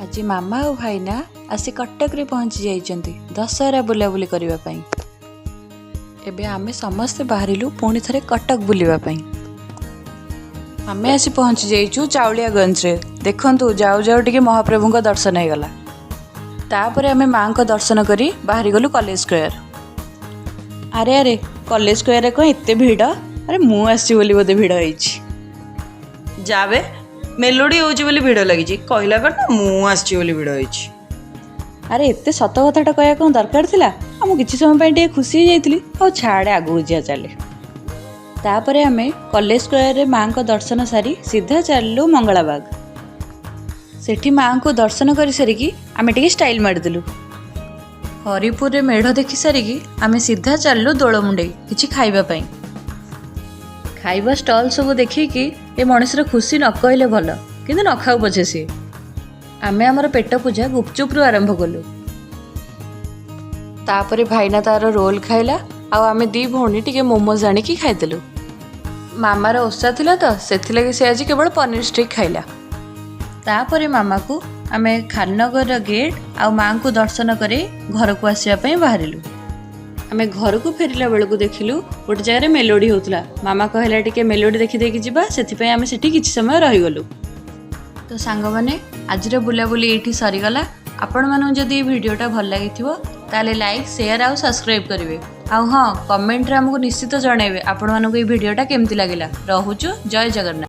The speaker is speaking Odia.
ଆଜି ମାମା ଆଉ ଭାଇନା ଆସି କଟକରେ ପହଞ୍ଚି ଯାଇଛନ୍ତି ଦଶହରା ବୁଲାବୁଲି କରିବା ପାଇଁ। ଏବେ ଆମେ ସମସ୍ତେ ବାହାରିଲୁ ପୁଣି ଥରେ କଟକ ବୁଲିବା ପାଇଁ। ଆମେ ଆସି ପହଞ୍ଚି ଯାଇଛୁ ଚାଉଳିଆଗଞ୍ଜରେ। ଦେଖନ୍ତୁ, ଯାଉ ଯାଉ ଟିକେ ମହାପ୍ରଭୁଙ୍କ ଦର୍ଶନ ହେଇଗଲା। ତାପରେ ଆମେ ମାଆଙ୍କ ଦର୍ଶନ କରି ବାହାରିଗଲୁ କଲେଜ ସ୍କୋୟାର। ଆରେ ଆରେ, କଲେଜ ସ୍କୋୟାରରେ କ'ଣ ଏତେ ଭିଡ଼? ଆରେ, ମୁଁ ଆସିଛି ବୋଲି ବୋଧେ ଭିଡ଼ ହେଇଛି। ଯାବେ, ମେଲୋଡି ହଉଛି ବୋଲି ଭିଡ଼ ଲାଗିଛି। କହିଲା କଣ ନା ମୁଁ ଆସିଛି ବୋଲି ଭିଡ଼ ହେଇଛି। ଆରେ, ଏତେ ସତ କଥାଟା କହିବା କ'ଣ ଦରକାର ଥିଲା? ଆଉ ମୁଁ କିଛି ସମୟ ପାଇଁ ଟିକେ ଖୁସି ହେଇଯାଇଥିଲି। ଆଉ ଛାଡ଼େ, ଆଗକୁ ଯିବା ଚାଲେ। ତାପରେ ଆମେ କଲେଜ ସ୍କୋୟାରରେ ମାଆଙ୍କ ଦର୍ଶନ ସାରି ସିଧା ଚାଲିଲୁ ମଙ୍ଗଳାବାଗ। ସେଠି ମାଆଙ୍କୁ ଦର୍ଶନ କରିସାରିକି ଆମେ ଟିକେ ଷ୍ଟାଇଲ୍ ମାରିଦେଲୁ। ହରିପୁରରେ ମେଢ଼ ଦେଖି ସାରିକି ଆମେ ସିଧା ଚାଲିଲୁ ଦୋଳମୁଣ୍ଡେଇ କିଛି ଖାଇବା ପାଇଁ। ଖାଇବା ଷ୍ଟଲ୍ ସବୁ ଦେଖିକି ଏ ମଣିଷର ଖୁସି ନ କହିଲେ ଭଲ, କିନ୍ତୁ ନ ଖାଉ ପଛେ ସିଏ। ଆମେ ଆମର ପେଟ ପୂଜା ଗୁପଚୁପରୁ ଆରମ୍ଭ କଲୁ। ତାପରେ ଭାଇନା ତାର ରୋଲ୍ ଖାଇଲା ଆଉ ଆମେ ଦି ଭଉଣୀ ଟିକେ ମୋମୋଜ ଆଣିକି ଖାଇଦେଲୁ। ମାମାର ଓଷା ଥିଲା ତ, ସେଥିଲାଗି ସେ ଆଜି କେବଳ ପନିର ଷ୍ଟିକ୍ ଖାଇଲା। ତାପରେ ମାମାକୁ ଆମେ ଖାନନଗରର ଗେଟ୍ ଆଉ ମାଆଙ୍କୁ ଦର୍ଶନ କରି ଘରକୁ ଆସିବା ପାଇଁ ବାହାରିଲୁ। ଆମେ ଘରକୁ ଫେରିଲା ବେଳକୁ ଦେଖିଲୁ ଗୋଟେ ଜାଗାରେ ମେଲୋଡ଼ି ହେଉଥିଲା। ମାମା କହିଲା, ଟିକେ ମେଲୋଡ଼ି ଦେଖିଦେଇକି ଯିବା। ସେଥିପାଇଁ ଆମେ ସେଠି କିଛି ସମୟ ରହିଗଲୁ। ତ ସାଙ୍ଗମାନେ, ଆଜିର ବୁଲାବୁଲି ଏଇଠି ସରିଗଲା। ଆପଣମାନଙ୍କୁ ଯଦି ଏଇ ଭିଡ଼ିଓଟା ଭଲ ଲାଗିଥିବ, ତାହେଲେ ଲାଇକ୍, ସେୟାର ଆଉ ସବସ୍କ୍ରାଇବ୍ କରିବେ। ଆଉ ହଁ, କମେଣ୍ଟରେ ଆମକୁ ନିଶ୍ଚିତ ଜଣାଇବେ ଆପଣମାନଙ୍କୁ ଏଇ ଭିଡ଼ିଓଟା କେମିତି ଲାଗିଲା। ରହୁଛୁ, ଜୟ ଜଗନ୍ନାଥ।